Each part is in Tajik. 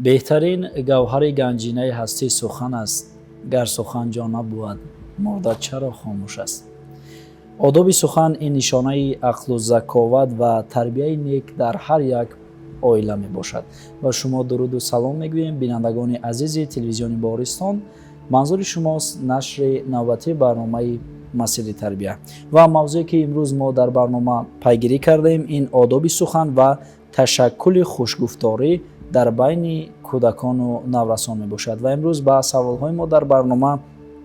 Беҳтарин гавҳари ганҷинаи ҳастӣ сухан аст. Гар сухан ҷо набувад, мурда чаро хомӯш аст? Одоби сухан ин нишонаи ақлу заковат ва тарбияи нек дар ҳар як оила мебошад. Ва шумо дуруду салом мегӯем, бинандагони азизи телевизиони Баҳористон. Манзури шумост нашри навбатии барномаи «Масири тарбия» ва мавзӯе, ки имрӯз мо дар барнома пайгирӣ кардаем, ин одоби сухан ва ташаккули хушгуфторӣ дар байни кӯдакону наврасон мебошад. Ва имрӯз ба саволҳои мо дар барнома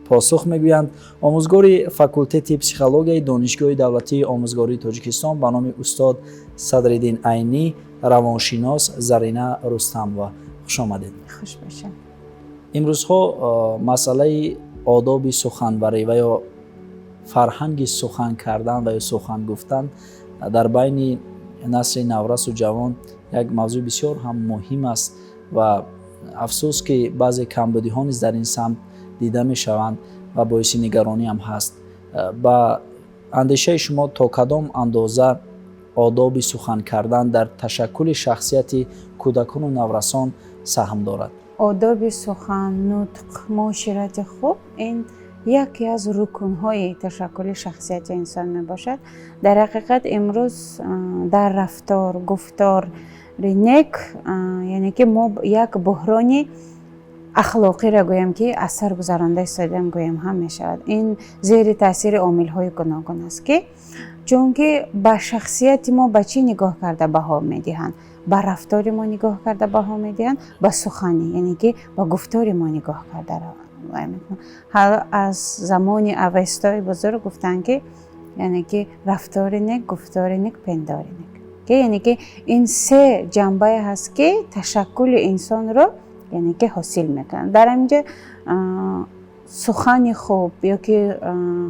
посух мегӯянд омӯзгори факултети психологияи Донишгоҳи давлатии омӯзгории Тоҷикистон ба номи устод Садриддин Айнӣ, равоншинос Зарина Рустамова. Хуш омадед. Хуш бошед. Имрӯзҳо масъалаи одоби суханварӣ ва ё фарҳанги сухан кардан ва ё сухан гуфтан дар байни насли наврасу ҷавон як мавзӯи бисёр ҳам муҳим аст ва афсӯс, ки баъзе камбудиҳо низ дар ин самт дида мешаванд ва боиси нигаронӣ ҳам ҳаст. Ба андешаи шумо, то кадом андоза одоби сухан кардан дар ташаккули шахсияти кӯдакону наврасон саҳм дорад? Одоби сухан, нутқ, муоширати хуб ин яке аз рукунҳои ташаккули шахсияти инсон мебошад. Дар ҳақиқат, имрӯз дар рафтор, гуфтори нек, яъне ки мо як буҳрони ахлоқиро гӯем, ки аз сар гузаронда истодаем, гӯем ҳам мешавад. Ин зери таъсири омилҳои гуногун аст, ки чунки ба шахсияти мо ба чӣ нигоҳ карда баҳо медиҳанд? Ба рафтори мо нигоҳ карда баҳо медиҳанд, ба сухани, яъне ки ба гуфтори мо нигоҳ карда. Аз замони Авестои бузург гуфтанд, ки яъне ки рафтори нек, гуфтори нек, пиндори нек, ки яъне ки ин се ҷанбае ҳаст, ки ташаккули инсонро, яъне ки, ҳосил мекунанд. Дар ҳаминҷа сухани хуб ё ки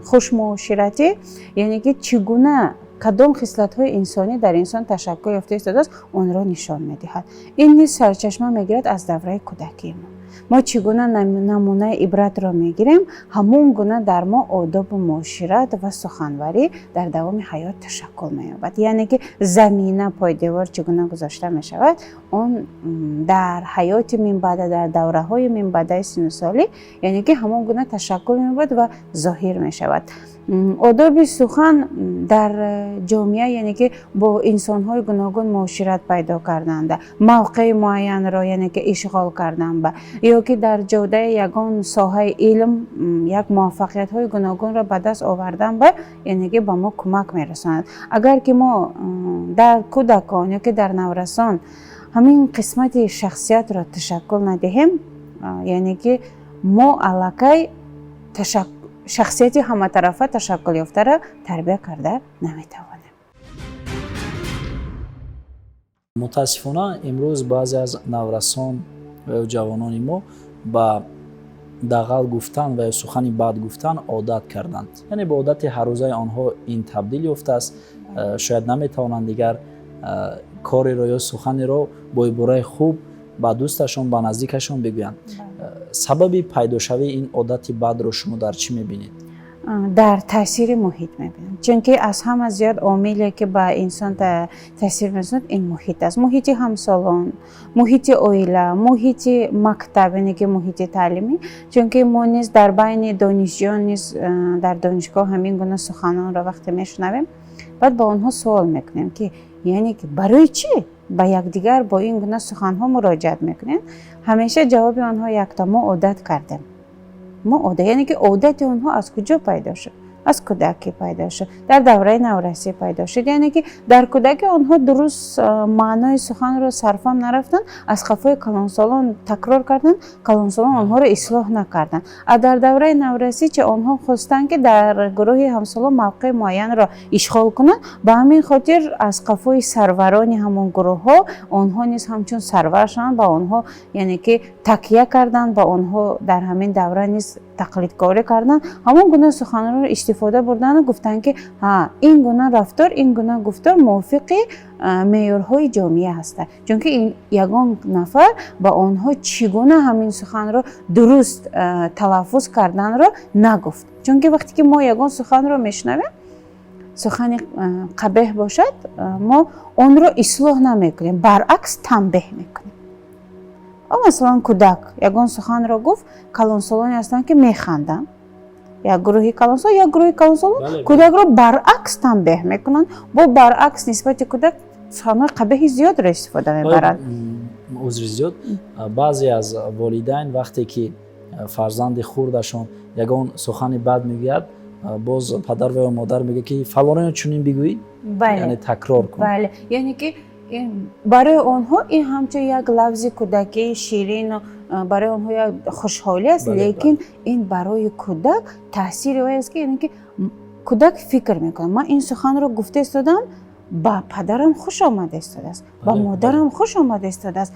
хушмуоширатӣ, яъне ки чӣ гуна, кадом хислатҳои инсонӣ дар инсон ташаккул ёфта истодааст, онро нишон медиҳад. Ин низ сарчашма мегирад аз давраи кӯдакии мо. Мо чӣ гуна намунаи ибратро мегирем, ҳамон гуна дар мо одобу муошират ва суханварӣ дар давоми ҳаёт ташаккул меёбад. Яъне ки замина, пойдевор чӣ гуна гузошта мешавад, он дар ҳаёти минбаъда, дар давраҳои минбаъдаи синнусолӣ, яъне ки ҳамон гуна ташаккул меёбад ва зоҳир мешавад. Одоби сухан дар ҷомеа, яъне ки бо инсонҳои гуногун муошират пайдо карданда, мавқеи муайянро, яъне ки, ишғол кардан ба ё ки дар ҷодаи ягон соҳаи илм як муваффақиятҳои гуногунро ба даст овардан ба, яъне ки, ба мо кӯмак мерасонад. Агар ки мо дар кӯдакон ё ки дар наврасон ҳамин қисмати шахсиятро ташаккул надиҳем, яъне ки мо аллакай шахсияти ҳаматарафа ташаккул ёфтаро тарбия карда наметавонем. Мутаассифона, имрӯз баъзе аз наврасон ва ё ҷавонони мо ба дағал гуфтан ва ё сухани бад гуфтан одат карданд, яъне ба одати ҳаррӯзаи онҳо ин табдил ёфтааст. Шояд наметавонанд дигар кореро ё суханеро бо ибораи хуб ба дӯсташон, ба наздикашон бигӯянд. Сабаби пайдошавии ин одати бадро шумо дар чӣ мебинед? Дар таъсири муҳит мебинам, чунки аз ҳама зиёд омиле, ки ба инсон таъсир мерасонад, ин муҳит аст: муҳити ҳамсолон, муҳити оила, муҳити мактаб, яъне ки муҳити таълимӣ. Чунки мо низ дар байни донишҷӯён низ дар донишгоҳ ҳамин гуна суханонро вақте мешунавем, баъд ба онҳо суол мекунем, ки яъне ки барои чӣ ба якдигар бо ин гуна суханҳо муроҷиат мекунем? Ҳамеша ҷавоби онҳо якта: «Мо одат кардем, мо одат». Яъне ки одати онҳо аз куҷо пайдо шуд? Аз кӯдакӣ пайдо шуд, дар давраи наврасӣ пайдо шуд. Яъне ки дар кӯдакӣ онҳо дуруст маънои суханро сарфаҳм нарафтанд, аз қафои калонсолон такрор карданд, калонсолон онҳоро ислоҳ накарданд. А дар давраи наврасӣ чи онҳо хостанд, ки дар гурӯҳи ҳамсолон мавқеи муайянро ишғол кунанд. Ба ҳамин хотир аз қафои сарварони ҳамон гурӯҳҳо онҳо низ ҳамчун сарвар шаванд, ба онҳо, яъне ки, такя карданд, ба онҳо дар ҳамин давра низ тақлидкорӣ карданд, ҳамон гуна суханонро истифода бурданду гуфтанд, ки ҳа, ин гуна рафтор, ин гуна гуфтор мувофиқи меъёрҳои ҷомеа ҳастанд. Чунки ягон нафар ба онҳо чӣ гуна ҳамин суханро дуруст талаффуз карданро нагуфт. Чунки вақте ки мо ягон суханро мешунавем, сухани қабеҳ бошад, мо онро ислоҳ намекунем, баръакс, танбеҳ мекунем. Масалан, кӯдак ягон суханро гуфт, калонсолоне ҳастанд, ки механданд, як гурӯҳи калонсол, як гурӯҳи калонсолон кӯдакро баръакс танбеҳ мекунанд, бо баръакс нисбати кӯдак суханҳои қабеҳи зиёдро истифода мебаранд. Узри зиёд, баъзе аз волидайн вақте ки фарзанди хурдашон ягон сухани бад мегӯяд, боз падар ва ё модар мегӯяд, ки фалонро чунин бигӯӣ, яъне такрор кун. Бале, яъне ки барои онҳо ин ҳамчун як лафзи кӯдакии ширину барои онҳо як хушҳолӣ аст, лекин ин барои кӯдак таъсири вай аст, ки яъне ки кӯдак фикр мекунад: ман ин суханро гуфта истодам, ба падарам хуш омада истодааст, ба модарам хуш омада истодааст,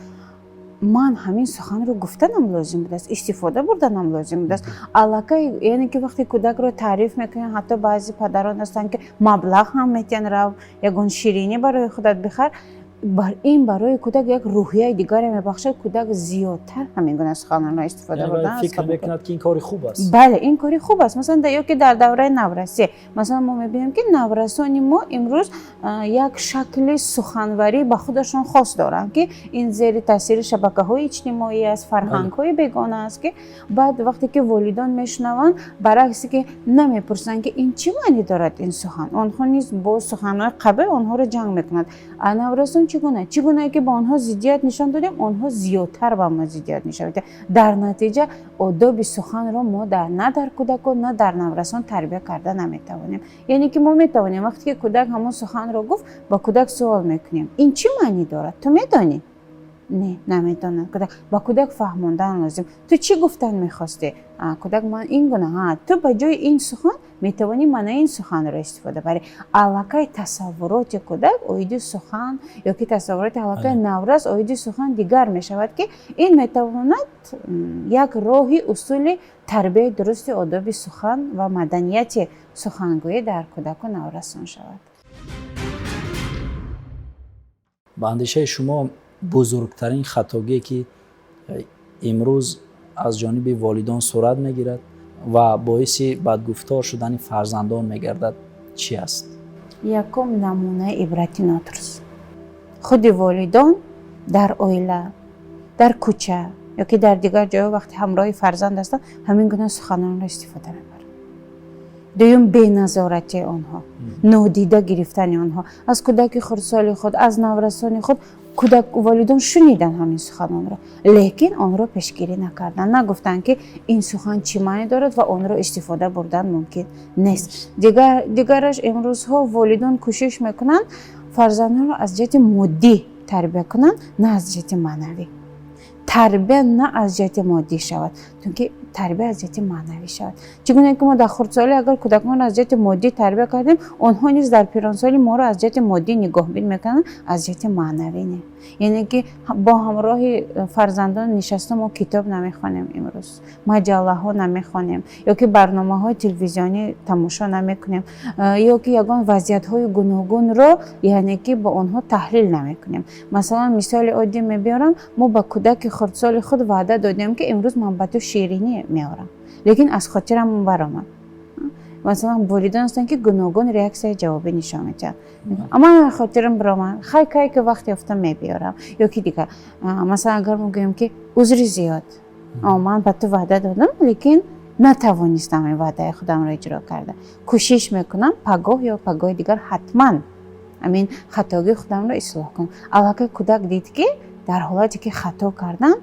ман ҳамин суханро гуфтанам лозим будааст, истифода бурданам лозим будааст. Аллакай, яъне ки вақте кӯдакро таъриф мекунанд, ҳатто баъзе падарон ҳастанд, ки маблағ ҳам метиҳанд: рав, ягон ширинӣ барои худат бихар. Ин барои кӯдак як рӯҳияи дигаре мебахшад, кӯдак зиёдтар ҳамин гуна суханонро истифода бурдан. Фикр мекунад, ки ин кори хуб аст. Бале, ин кори хуб аст. Масалан, ё ки дар давраи наврасӣ, масалан, мо мебинем, ки наврасони мо имрӯз як шакли суханварӣ ба худашон хос доранд, ки ин зери таъсири шабакаҳои иҷтимоӣ аст, фарҳангҳои бегона аст, ки баъд вақте ки волидон мешунаванд, баръаксе ки намепурсанд, ки ин чӣ маънӣ дорад ин сухан, онҳо низ бо суханҳои қабеҳ онҳоро ҷанг мекунанд. А наврасон чӣ гуна ки ба онҳо зиддият нишон додем, онҳо зиёдтар ба мо зиддият нишон медиҳанд. Дар натиҷа одоби суханро мо на дар кӯдакон, на дар наврасон тарбия карда наметавонем. Яъне ки мо метавонем, вақте ки кӯдак ҳамон суханро гуфт, ба кӯдак суол мекунем: ин чӣ маънӣ дорад, ту медонӣ? Не, намедонад кӯдак. Ба кӯдак фаҳмондан лозим: ту чӣ гуфтан мехостӣ? Кӯдак: ман ин гуна. Ту ба ҷои ин сухан метавонӣ мана ин суханро истифода барӣ. Аллакай тасаввуроти кӯдак оиди сухан ё ки тасаввуроти аллакай наврас оиди сухан дигар мешавад, ки ин метавонад як роҳи усули тарбияи дурусти одоби сухан ва маданияти сухангӯӣ дар кӯдаку наврасон шавад. Ба андешаи шумо, бузургтарин хатогие, ки имрӯз аз ҷониби волидон сурат мегирад ва боиси бадгуфтор шудани фарзандон мегардад, чӣ аст? Якум, намунаи ибрати нодуруст. Худи волидон дар оила, дар кӯча ё ки дар дигар ҷойҳо вақте ҳамроҳи фарзанд ҳастанд, ҳамин гуна суханонро истифода мебаранд. Дуюм, беназоратии онҳо, нодида гирифтани онҳо аз кӯдаки хурдсоли худ, аз наврасони худ. Кӯдак, волидон шунидан ҳамин суханонро, лекин онро пешгирӣ накарданд, нагуфтанд, ки ин сухан чӣ маънӣ дорад ва онро истифода бурдан мумкин нест. Дигараш, имрӯзҳо волидон кӯшиш мекунанд фарзандонро аз ҷиҳати моддӣ тарбия кунанд, на аз ҷиҳати маънавӣ. Тарбия на аз ҷиҳати моддӣ шавад, чунки тарбия аз ҷиҳати маънавӣ шавад. Чӣ гуна ки мо дар хурдсолӣ агар кӯдаконро аз ҷиҳати моддӣ тарбия кардем, онҳо низ дар пиронсолӣ моро аз ҷиҳати моддӣ нигоҳбин мекунанд, аз ҷиҳати маънавӣ не. Яъне ки бо ҳамроҳи фарзандон нишаста мо китоб намехонем имрӯз, маҷаллаҳо намехонем ё ки барномаҳои телевизионӣ тамошо намекунем, ё ки ягон вазъиятҳои гуногунро, яъне ки бо онҳо таҳлил намекунем. Масалан, мисоли оддӣ мебиёрам: мо ба кӯдаки хурдсоли худ ваъда додем, ки имрӯз ман ба ту ширинӣ меорам, лекин аз хотирам баромад. Масалан, волидон ҳастанд, ки гуногун реаксияи ҷавобӣ нишон медиҳанд: ман хотирам баромад, хай, кай ки вақт ёфтам, мебиёрам. Ё ки дигар, масалан, агар мо гӯем, ки узри зиёд, ман ба ту ваъда додам, лекин натавонистам ин ваъдаи худамро иҷро карда, кӯшиш мекунам, пагоҳ ё пагоҳи дигар ҳатман ҳамин хатогии худамро ислоҳ кунам. Аллакай кӯдак дид, ки дар ҳолате ки хато кардан,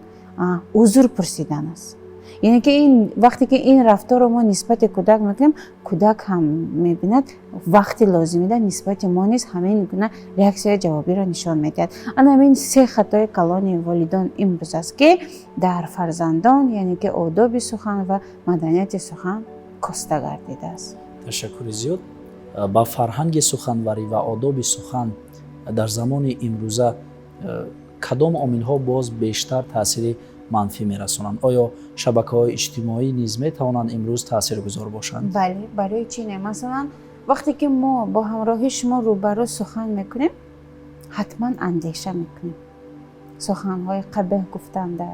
узр пурсидан аст. Яъне ки ин вақте ки ин рафторро мо нисбати кӯдак мекунем, кӯдак ҳам мебинад, вақти лозимида нисбати мо низ ҳамин гуна реаксияи ҷавобиро нишон медиҳад. Ана ҳамин се хатои калони волидон имрӯз аст, ки дар фарзандон, яъне ки одоби сухан ва маданияти сухан коста гардидааст. Ташаккури зиёд. Ба фарҳанги суханварӣ ва одоби сухан дар замони имрӯза кадом омилҳо боз бештар таъсири манфӣ мерасонанд? Оё шабакаҳои иҷтимоӣ низ метавонанд имрӯз таъсиргузор бошанд? Бале, барои чӣ не? Масалан, вақте ки мо бо ҳамроҳи шумо рӯбарӯ сухан мекунем, ҳатман андеша мекунем. Суханҳои қабеҳ гуфтанда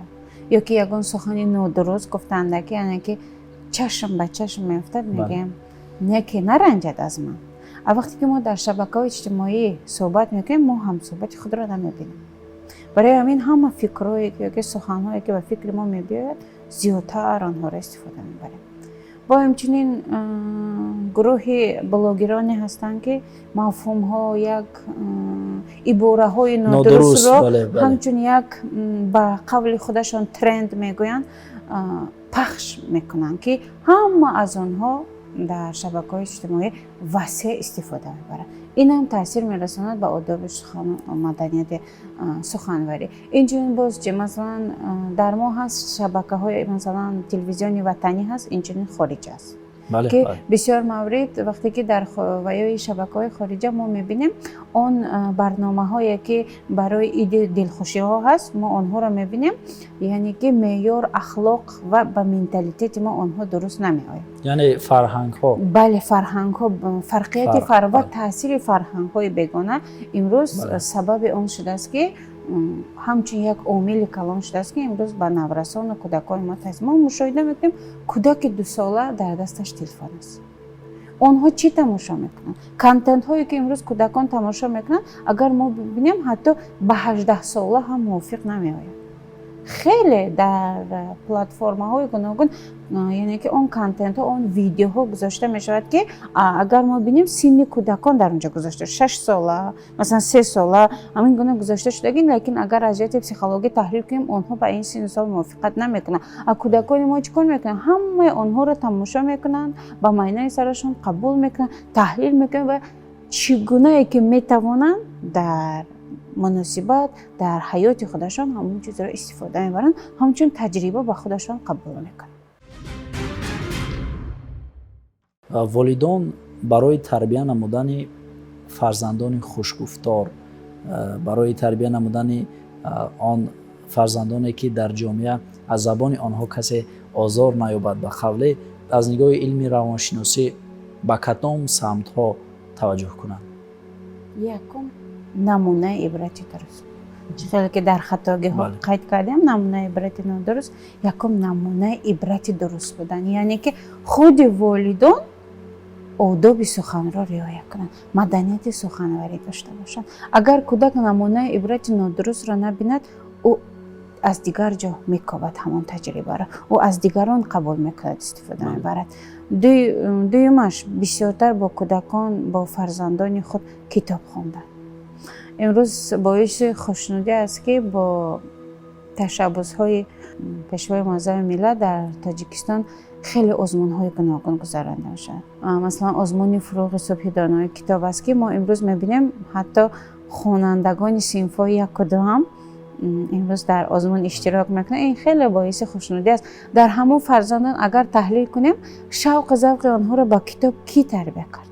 ё ки ягон сухани нодуруст гуфтанда, ки яъне ки чашм ба чашм меафтад, мегӯем, не ки наранҷад аз ман. А вақте ки мо дар шабакаҳои иҷтимоӣ суҳбат мекунем, мо ҳамсуҳбати худро намебинем. Барои ҳамин ҳама фикрҳое ки суханҳое ки ба фикри мо мебиёяд, зиёдтар онҳоро истифода мебарем. Бо ҳамчунин гурӯҳи блогероне ҳастанд, ки мафҳумҳо, як ибораҳои нодурустро ҳамчун як, ба қавли худашон, тренд мегӯянд, пахш мекунанд, ки ҳама аз онҳо дар шабакаҳои иҷтимоӣ васеъ истифода мебаранд. Ин ҳам таъсир мерасонад ба одоби сухану маданияти суханварӣ. Инчунин боз чи, масалан, дар мо ҳаст шабакаҳои, масалан, телевизиони ватанӣ ҳаст, инчунин хориҷ аст, ки бисёр маврид вақте ки дар ваёи шабакаҳои хориҷа мо мебинем, он барномаҳое ки барои иди дилхушиҳо ҳаст, мо онҳоро мебинем, яъне ки меъёр, ахлоқ ва ба менталитети мо онҳо дуруст намеояд. Яъне фарҳангҳо. Бале, фарҳангҳо, фарқияти ва таъсири фарҳангҳои бегона имрӯз сабаби он шудааст, ки ҳамчун як омили калон шудааст, ки имрӯз ба наврасону кӯдакони мо таъсир. Мо мушоҳида мекунем, кӯдаки 2 сола дар дасташ телефон аст. Онҳо чӣ тамошо мекунанд? Контентҳое ки имрӯз кӯдакон тамошо мекунанд, агар мо бибинем, ҳатто ба 18 сола ҳам мувофиқ намеояд. Хеле дар платформаҳои гуногун, яъне ки он контентҳо, он видеоҳо гузошта мешавад, ки агар мо бинем, синни кӯдакон дар онҷо гузошта, 6 сола, масалан, 3 сола, ҳамин гуна гузошта шудагӣ. Лекин агар аз ҷиҳати психологӣ таҳлил кунем, онҳо ба ин синну сол мувофиқат намекунанд. А кӯдакони мо чӣ кор мекунанд? Ҳамаи онҳоро тамошо мекунанд, ба майнаи сарашон қабул мекунанд, таҳлил мекунанд ва чӣ гунае ки метавонанд, дар муносибат, дар ҳаёти худашон ҳамон чизро истифода мебаранд, ҳамчун таҷриба ба худашон қабул мекунанд. Волидон барои тарбия намудани фарзандони хушгуфтор, барои тарбия намудани он фарзандоне, ки дар ҷомеа аз забони онҳо касе озор наёбад, ба қавле, аз нигоҳи илми равоншиносӣ ба кадом самтҳо таваҷҷӯҳ кунанд? Якум, намунаи ибрати дуруст. Чӣ хеле ки дар хатогиҳо қайд кардем, намунаи ибрати нодуруст, якум намунаи ибрати дуруст будан, яъне ки худи волидон одоби суханро риоя кунанд, маданияти суханварӣ дошта бошанд. Агар кӯдак намунаи ибрати нодурустро набинад, ӯ аз дигар ҷо мекобад ҳамон таҷрибаро, ӯ аз дигарон қабул мекунад, истифода мебарад. Дуюмаш, бисёртар бо кӯдакон, бо фарзандони худ китоб хондан. Имрӯз боиси хушнудӣ аст, ки бо ташаббусҳои Пешвои муаззами миллат дар Тоҷикистон хеле озмунҳои гуногун гузаронида мешавад. Масалан, озмуни «Фурӯғи субҳи донои китоб» аст, ки мо имрӯз мебинем, ҳатто хонандагони синфҳои яку ду ҳам имрӯз дар озмун иштирок мекунанд. Ин хеле боиси хушнудӣ аст. Дар ҳамон фарзандон агар таҳлил кунем, шавқу завқи онҳоро ба китоб кӣ тарбия кард?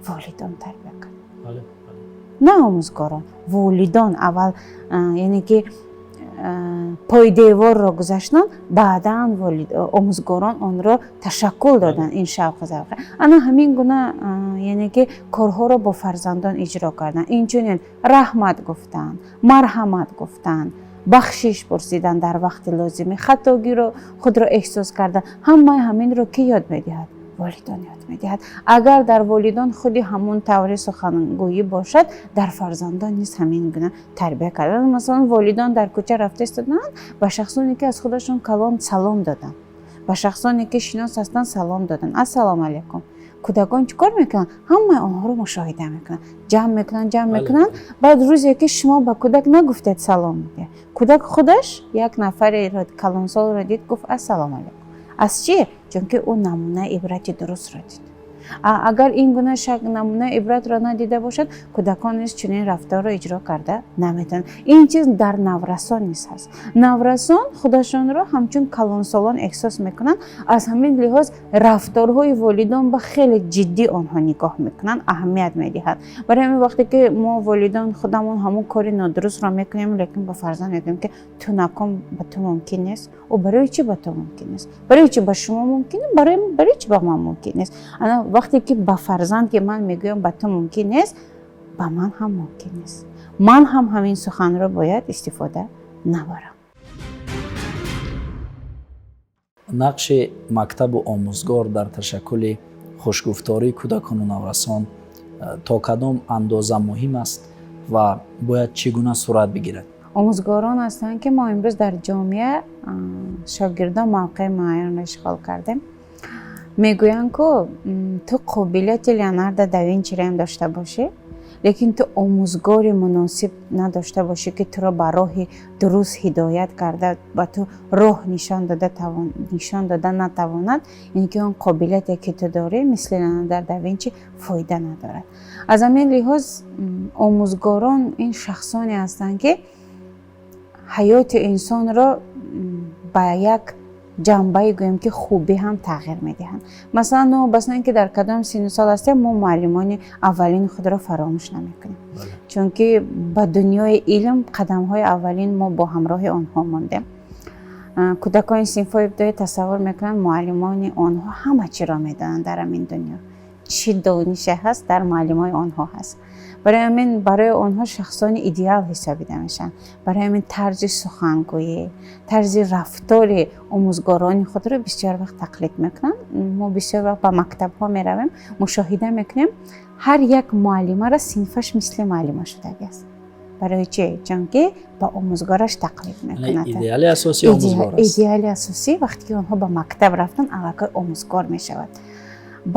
Волидон тарбия кард, на омӯзгорон. Волидон аввал, яъне ки пойдеворро гузаштанд, баъдан омӯзгорон онро ташаккул доданд, ин шавқу завқа. Ана ҳамин гуна, яъне ки корҳоро бо фарзандон иҷро карданд. Инчунин раҳмат гуфтан, марҳамат гуфтан, бахшиш пурсидан дар вақти лозимӣ, хатогиро худро эҳсос кардан, ҳамаи ҳаминро кӣ ёд медиҳад? Волидон ёд медиҳад. Агар дар волидон худи ҳамон таври сухангӯӣ бошад, дар фарзандон низ ҳамин гуна тарбия кардан. Масалан, волидон дар кӯча рафта истоданд, ба шахсоне ки аз худашон калон салом доданд, ба шахсоне ки шинос ҳастанд салом доданд, ассалому алайкум. Кӯдакон чӣ кор мекунанд? Ҳамаи онҳоро мушоҳида мекунанд, ҷамъ мекунанд, ҷамъ мекунанд. Баъд рӯзе ки шумо ба кӯдак нагуфтед, салом медиҳад. Кӯдак худаш як нафареро, калонсолро дид, гуфт ассалому алайкум. Аз чӣ? Чунки ӯ намунаи ибрати дурустро дид. Агар ин гуна намунаи ибратро надида бошад, кӯдакон низ чунин рафторро иҷро карда наметавонанд. Ин чиз дар наврасон низ ҳаст. Наврасон худашонро ҳамчун калонсолон эҳсос мекунанд. Аз ҳамин лиҳоз рафторҳои волидон ба хеле ҷиддӣ онҳо нигоҳ мекунанд, аҳамият медиҳанд. Барои ҳамин вақте ки мо волидон худамон ҳамон кори нодурустро мекунем, лекин ба фарзанд мегӯем, ки ту накун, ба ту мумкин нест. Ӯ барои чӣ ба ту мумкин нест? Барои чӣ ба шумо мумкин, барои чӣ ба ман мумкин нест? Ана вақте ки ба фарзанд ки ман мегӯям, ба ту мумкин нест, ба ман ҳам мумкин нест, ман ҳам ҳамин суханро бояд истифода набарам. Нақши мактабу омӯзгор дар ташаккули хушгуфтории кӯдакону наврасон то кадом андоза муҳим аст ва бояд чӣ гуна сурат бигирад? Омӯзгорон ҳастанд, ки мо имрӯз дар ҷомеа шогирдон мавқеи муайянро ишғол кардем. Мегӯянд, ку ту қобилияти Леонардо да Винчиро дошта бошӣ, лекин ту омӯзгори муносиб надошта бошӣ, ки туро ба роҳи дуруст ҳидоят карда, ба ту роҳ нишон дода натавонад, яъне ки он қобилияте, ки ту дорӣ, мисли Леонардо да Винчи, фоида надорад. Аз ҳамин лиҳоз омӯзгорон ин шахсоне ҳастанд, ки ҳаёти инсонро ба як ҷанбаи, гӯем ки, хубӣ ҳам тағйир медиҳанд. Масалан, новобаста ин ки дар кадом синну сол ҳастем, мо муаллимони аввалини худро фаромӯш намекунем, чунки ба дунёи илм қадамҳои аввалин мо бо ҳамроҳи онҳо мондем. Кӯдакони синфҳои ибтидоӣ тасаввур мекунанд, муаллимони онҳо ҳама чиро медонанд. Дар ҳамин дунё чӣ донише ҳаст, дар муаллимои онҳо ҳаст. Барои ҳамин барои онҳо шахсони идеал ҳисобида мешаванд. Барои ҳамин тарзи сухангӯӣ, тарзи рафтори омӯзгорони худро бисёр вақт тақлид мекунанд. Мо бисёр вақт ба мактабҳо меравем, мушоҳида мекунем, ҳар як муаллимаро синфаш мисли муаллима шудагӣ аст. Барои чӣ? Чунки ба омӯзгораш тақлид мекунад. Идеали асосӣ омӯзгор аст. Идеали асосӣ, вақте ки онҳо ба мактаб рафтанд, аллакай омӯзгор мешавад.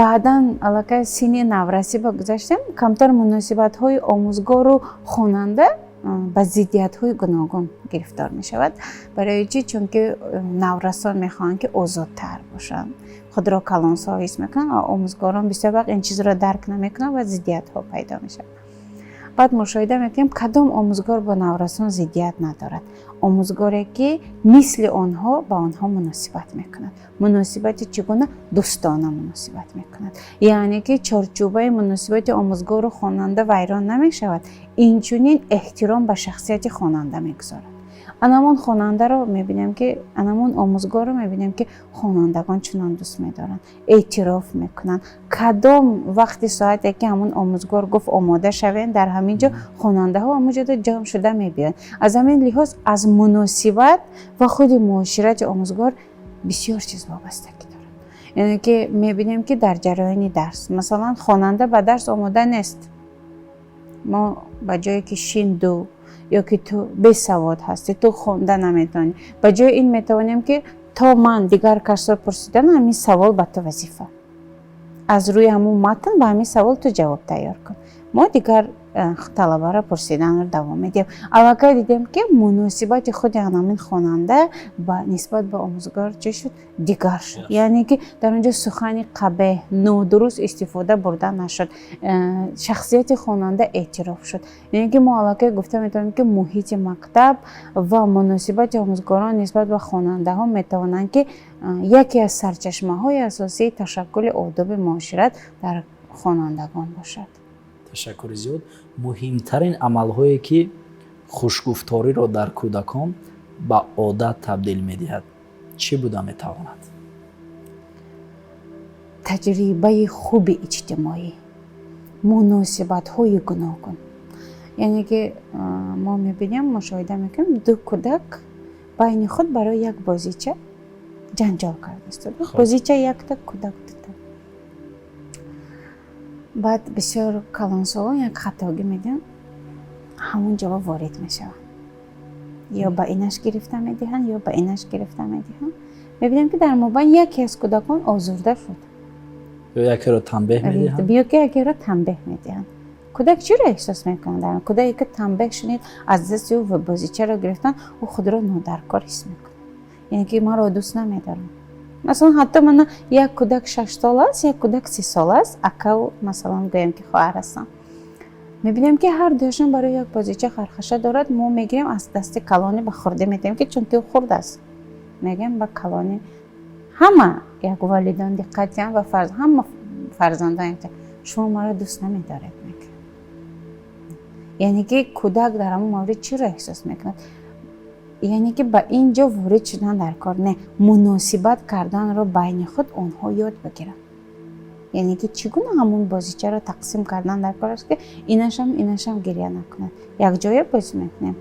Баъдан аллакай синни наврасӣ ба гузаштем, камтар муносибатҳои омӯзгору хонанда ба зиддиятҳои гуногун гирифтор мешавад. Барои чӣ? Чунки наврасон мехоҳанд, ки озодтар бошанд, худро калонсол ҳис мекунанд, ва омӯзгорон бисёр вақт ин чизро дарк намекунанд ва зиддиятҳо пайдо мешавад. Баъд мушоҳида мекунем, кадом омӯзгор бо наврасон зиддият надорад? Омӯзгоре, ки мисли онҳо ба онҳо муносибат мекунад. Муносибати чӣ гуна? Дӯстона муносибат мекунад, яъне ки чорчӯбаи муносибати омӯзгору хонанда вайрон намешавад, инчунин эҳтиром ба шахсияти хонанда мегузорад. Анамон хонандаро мебинем, ки анамон омӯзгорро мебинем, ки хонандагон чунон дӯст медоранд, эътироф мекунанд. Кадом вақти соате ки ҳамон омӯзгор гуфт: «Омода шавем», дар ҳамин ҷо хонандаҳо ҳамон ҷода ҷамъ шуда мебиёянд. Аз ҳамин лиҳоз аз муносибат ва худи муоширати омӯзгор бисёр чиз вобастагӣ дорад. Яъне ки мебинем, ки дар ҷараёни дарс, масалан, хонанда ба дарс омода нест, мо ба ҷое ки «Шин, ду» ё ки «Ту бесавод ҳастӣ, ту хонда наметавонӣ», ба ҷои ин метавонем ки «То ман дигар касро пурсидан, ҳамин савол ба ту вазифа, аз рӯи ҳамун матн ба ҳамин савол ту ҷавоб тайёр кун», мо дигар талабаро пурсиданро давом медиҳем. Аллакай дидем, ки муносибати худи ҳамин хонанда нисбат ба омӯзгор чӣ шуд? Дигар шуд. Яъне ки дар он ҷо сухани қабеҳ, нодуруст истифода бурда нашуд, шахсияти хонанда эътироф шуд. Яъне ки мо аллакай гуфта метавонем, ки муҳити мактаб ва муносибати омӯзгорон нисбат ба хонандаҳо метавонанд, ки яке аз сарчашмаҳои асосии ташаккули одоби муошират дар хонандагон бошад. Ташаккури зиёд. Муҳимтарин амалҳое, ки хушгуфториро дар кӯдакон ба одат табдил медиҳад, чӣ буда метавонад? Таҷрибаи хуби иҷтимоӣ, муносибатҳои гуногун. Яъне ки мо мебинем, мушоҳида мекунем, ду кӯдак байни худ барои як бозича ҷанҷол кардааст. Бозича якта, кӯдак дута. Баъд бисёр калонсолон як хатогӣ медиҳанд, ҳамон ҷо ворид мешаванд, ё ба инаш гирифта медиҳанд, ё ба инаш гирифта медиҳанд. Мебинем, ки дар мобайн яке аз кӯдакон озурда шуд. Ё якеро танбеҳ медиҳанд. Ё ки якеро танбеҳ медиҳанд. Кӯдак чиро эҳсос мекунад? Кӯдаке ки танбеҳ шунид, аз дасти ӯ бозичаро гирифтан, ӯ худро нодаркор ҳис мекунад, яъне ки маро дӯст намедоранд. Масалан, ҳатто мана як кӯдак 6 сола аст, як кӯдак 3 сола аст, акаву, масалан, гӯем ки хоҳар ҳастанд. Мебинем, ки ҳар дуяшон барои як бозича хархаша дорад. Мо мегирем, аз дасти калонӣ ба хурдӣ медиҳем, ки чунки ӯ хурд аст. Мегӯем ба калонӣ, ҳама як волидон диққат диҳанд ва ҳама фарзандон: «Шумо маро дӯст намедоред», мегӯям. Яъне ки кӯдак дар ҳамон маврид чиро эҳсос мекунад? Яъне ки ба ин ҷо ворид шудан дар кор не, муносибат карданро байни худ онҳо ёд бигиранд. Яъне ки чӣ гуна ҳамун бозичаро тақсим кардан дар кор аст, ки инашам гиря накунад. Якҷоя бозӣ мекунем,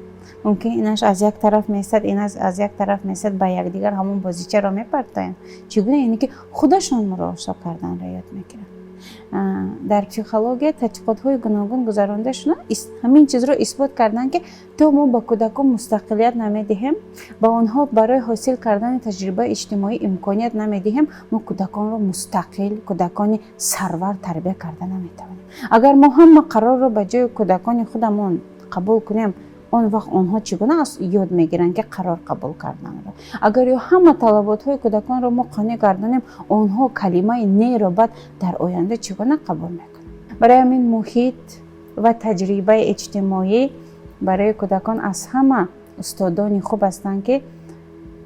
мумкин инаш аз як тараф меистад, инаш аз як тараф меистад, ба якдигар ҳамун бозичаро мепартоем. Чӣ гуна? Яъне ки худашон муросо карданро ёд мегиранд. Дар психология тадқиқотҳои гуногун гузаронда шуданд, ҳамин чизро исбот карданд, ки то мо ба кӯдакон мустақилият намедиҳем, ба онҳо барои ҳосил кардани таҷрибаи иҷтимоӣ имконият намедиҳем, мо кӯдаконро мустақил, кӯдакони сарвар тарбия карда наметавонем. Агар мо ҳама қарорро ба ҷои кӯдакони худамон қабул кунем, он вақт онҳо чӣ гуна ёд мегиранд, ки қарор қабул карданро? Агар ё ҳама талаботҳои кӯдаконро мо қонеъ гардонем, онҳо калимаи неро баъд дар оянда чӣ гуна қабул мекунанд? Барои ҳамин муҳит ва таҷрибаи иҷтимоӣ барои кӯдакон аз ҳама устодони хуб ҳастанд, ки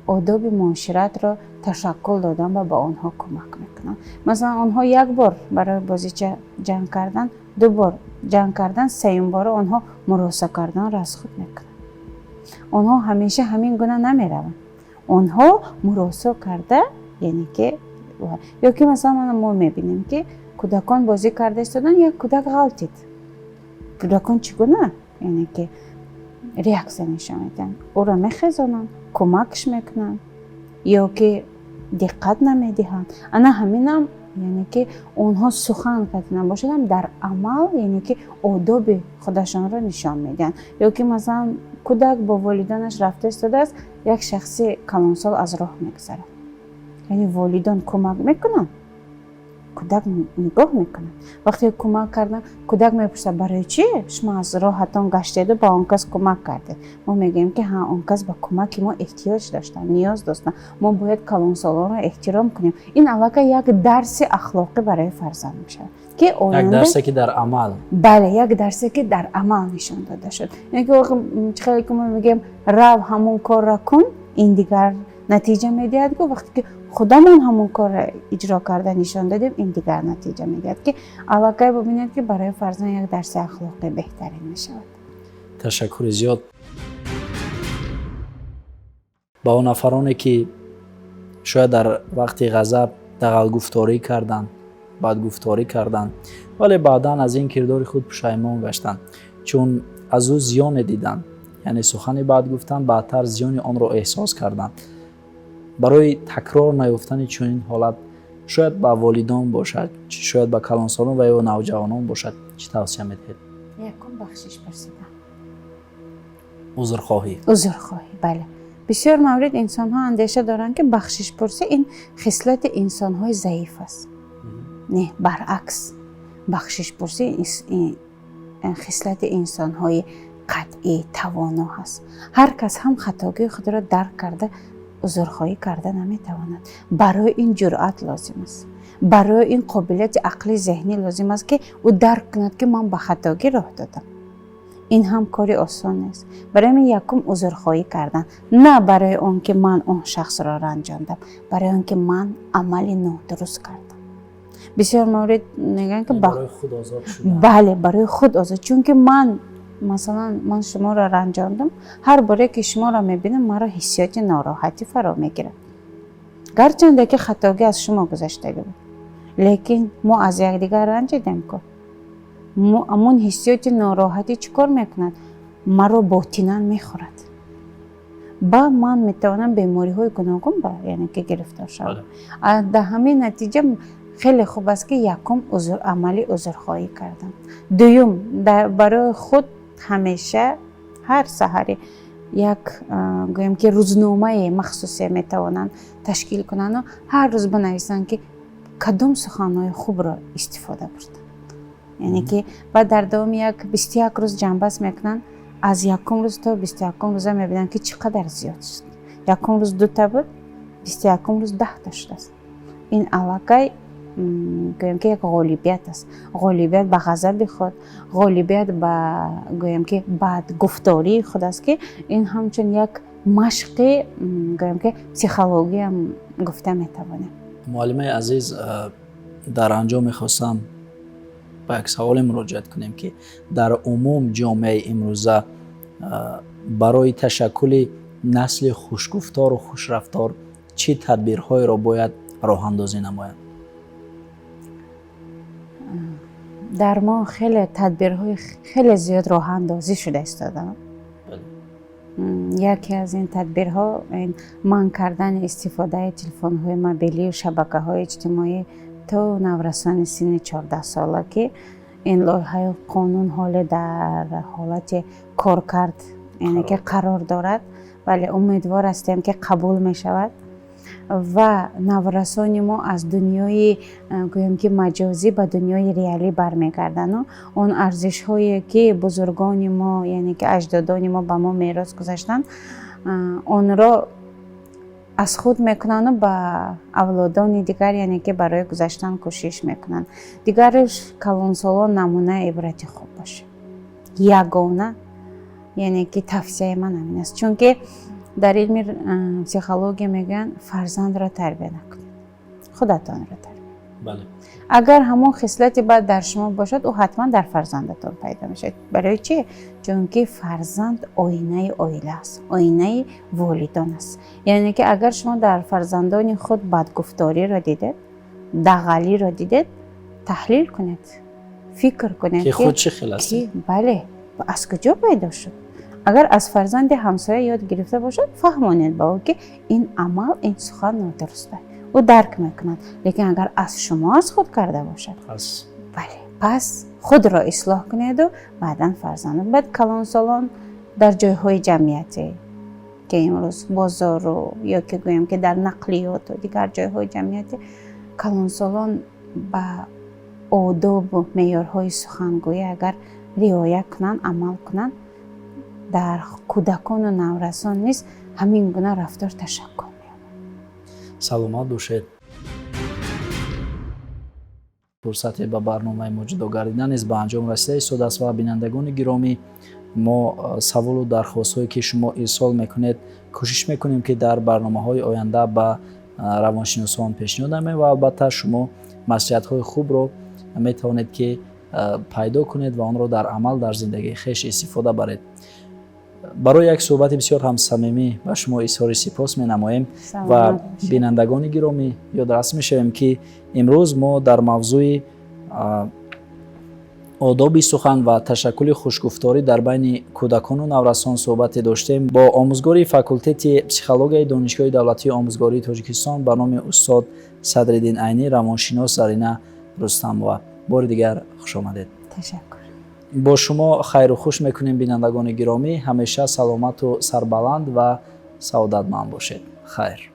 одоби муоширатро ташаккул додан ва ба онҳо кӯмак мекунанд. Масалан, онҳо як бор барои бозича ҷанг кардан, ду бор ҷанг кардан, сеюм бора онҳо муроса карданро аз худ мекунанд. Онҳо ҳамеша ҳамин гуна намераванд, онҳо муросо карда, яъне ки ё ки масалан мо мебинем, ки кӯдакон бозӣ карда истодан, як кӯдак ғалтид, кӯдакон чӣ гуна, яъне ки, реаксия нишон медиҳанд? Ӯро мехезонанд, кӯмакш мекунанд ё ки диққат намедиҳанд? Ана ҳаминам, яъне ки, онҳо сухан карда набошадам, дар амал, яъне ки, одоби худашонро нишон медиҳанд. Ё ки масалан кӯдак бо волидонаш рафта истодааст, як шахси калонсол аз роҳ мегузарад, яъне волидон кӯмак мекунанд, кӯдак нигоҳ мекунад. Вақте кӯмак кардан, кӯдак мепурсад: «Барои чӣ шумо аз роҳатон гаштеду ба он кас кӯмак кардед?» Мо мегӯем, ки ҳа, он кас ба кӯмаки мо эҳтиёҷ доштанд, ниёз доштанд, мо бояд калонсолонро эҳтиром кунем. Ин аллакай як дарси ахлоқӣ барои фарзанд мешавад, ки як дарсе, ки дар амал. Бале, як дарсе, ки дар амал нишон дода шуд. Яъне ки чӣ хеле ки мо мегӯем: «Рав, ҳамон корро кун», ин дигар натиҷа медиҳад, ку вақте ки худамон ҳамон корро иҷро карда нишон додем, ин дигар натиҷа медиҳад, ки аллакай бибинед, ки барои фарзанд як дарси ахлоқӣ беҳтарин мешавад. Ташаккури зиёд. Ба он нафароне, ки шояд дар вақти ғазаб дағалгуфторӣ карданд, бадгуфторӣ карданд, вале баъдан аз ин кирдори худ пушаймон гаштанд, чун аз ӯ зиёне диданд, яъне сухани бад гуфтанд, баъдтар зиёни онро эҳсос карданд, барои такрор наёфтани чунин ҳолат, шояд ба волидон бошад, шояд ба калонсолон ва ё навҷавонон бошад, чӣ тавсия медиҳед? Якум, бахшиш пурсидан. Узрхоҳӣ. Узрхоҳӣ, бале. Бисёр маврид инсонҳо андеша доранд, ки бахшишпурсӣ ин хислати инсонҳои заиф аст. Не, баръакс, бахшишпурсӣ хислати инсонҳои қатъӣ, тавоно ҳаст. Ҳар кас ҳам хатогии худро дарк карда, узрхоҳӣ карда наметавонад. Барои ин ҷуръат лозим аст, барои ин қобилияти ақли зеҳнӣ лозим аст, ки ӯ дарк кунад, ки ман ба хатогӣ роҳ додам. Ин ҳам кори осон нест. Барои ҳамин якум узрхоҳӣ кардан, на барои он ки ман он шахсро ранҷондам, барои он ки ман амали нодуруст кардам. Бисёр маврид мегӯянд, ки бале, барои худ озод, чунки ман, масалан, ман шуморо ранҷондам, ҳар боре ки шуморо мебинам, маро ҳиссиёти нороҳатӣ фаро мегирад. Гарчанде ки хатогӣ аз шумо гузаштагӣ буд, лекин мо аз якдигар ранҷидем ку. Амон ҳиссиёти нороҳатӣ чӣ кор мекунад? Маро ботинан мехӯрад, ба ман метавонам бемориҳои гуногун ба, яъне ки, гирифтор шавам. Дар ҳамин натиҷа хеле хуб аст, ки якум амали узрхоҳӣ кардан, дуюм, барои худ ҳамеша ҳар саҳаре як, гӯем ки, рӯзномаи махсусе метавонанд ташкил кунанду ҳар рӯз бинависанд, ки кадом суханҳои хубро истифода бурданд. Яъне ки баъд дар давоми як 21 рӯз ҷамъбаст мекунанд. Аз якум рӯз то 21-ум рӯза мебинанд, ки чӣ қадар зиёд шуд. Якум рӯз дута буд, 21-ум рӯз 10-та шудааст. Ин аллакай, гӯем ки, як ғолибият аст, ғолибият ба ғазаби худ, ғолибият ба, гӯем ки, бадгуфтории худ аст, ки ин ҳамчун як машқи, гӯем ки, психологиям гуфта метавонем. Муаллимаи азиз, дар анҷом мехостам ба як саволе муроҷиат кунем, ки дар умум ҷомеаи имрӯза барои ташаккули насли хушгуфтору хушрафтор чӣ тадбирҳоеро бояд роҳандозӣ намояд? Дар мо хеле тадбирҳои хеле зиёд роҳандозӣ шуда истодаанд. Яке аз ин тадбирҳо ин манъ кардани истифодаи телефонҳои мобилию шабакаҳои иҷтимоӣ. То наврасони синни 14 сола, ки ин лоиҳаи қонун ҳоле дар ҳолати коркард, яъне ки қарор дорад, вале умедвор ҳастем, ки қабул мешавад ва наврасони мо аз дунёи, гӯем ки, маҷозӣ ба дунёи реалӣ бармегардану он арзишҳое, ки бузургони мо, яъне ки аҷдодони мо ба мо мерос гузаштанд, онро аз худ мекунанду ба авлодони дигар, яъне ки барои гузаштан кӯшиш мекунанд. Дигараш, калонсолон намунаи ибрати хуб бошад. Ягона, яъне ки, тавсияи ман ҳамин аст, чунки дар илми психология мегӯянд: фарзандро тарбия накунед, худатонро тарбия. Агар ҳамон хислати бад дар шумо бошад, ӯ ҳатман дар фарзандатон пайдо мешавад. Барои чӣ? Чунки фарзанд оинаи оила аст, оинаи волидон аст. Яъне ки агар шумо дар фарзандони худ бадгуфториро дидед, дағалиро дидед, таҳлил кунед, фикр кунед. Ки худ чӣ хел аст. Бале, аз куҷо пайдо шуд? Агар аз фарзанди ҳамсоя ёд гирифта бошад, фаҳмонед ба ӯ, ки ин амал, ин сухан нодуруст аст, ӯ дарк мекунад. Лекин агар аз шумо аз худ карда бошад, бале, пас худро ислоҳ кунеду баъдан фарзанд. Баъд калонсолон дар ҷойҳои ҷамъиятӣ, ки имрӯз бозору ё ки гӯем ки дар нақлиёту дигар ҷойҳои ҷамъиятӣ, калонсолон ба одобу меъёрҳои сухангӯӣ агар риоя кунанд, амал кунанд, дар кӯдакону наврасон низ ҳамин гуна рафтор ташаккул меёбад. Саломат бошед. Фурсате ба барномаи мо ҷудо гардида низ ба анҷом расида истодааст ва, бинандагони гиромӣ, мо саволу дархостҳое, ки шумо ирсол мекунед, кӯшиш мекунем, ки дар барномаҳои оянда ба равоншиносон пешниҳод намоем ва албатта шумо маслиҳатҳои хубро метавонед, ки пайдо кунед ва онро дар амал дар зиндагии хеш истифода баред. Барои як суҳбати бисёр ҳам самимӣ ба шумо изҳори сипос менамоем ва, бинандагони гиромӣ, ёдрас мешавем, ки имрӯз мо дар мавзӯи одоби сухан ва ташаккули хушгуфторӣ дар байни кӯдакону наврасон суҳбате доштем бо омӯзгори факултети психологияи Донишгоҳи давлатии омӯзгории Тоҷикистон ба номи устод Садриддин Айнӣ, равоншинос Зарина Рустамова. Бори дигар хушомадед. Ташаккур. Бо шумо хайру хуш мекунем. Бинандагони гиромӣ, ҳамеша саломату сарбаланд ва саодатманд бошед. Хайр.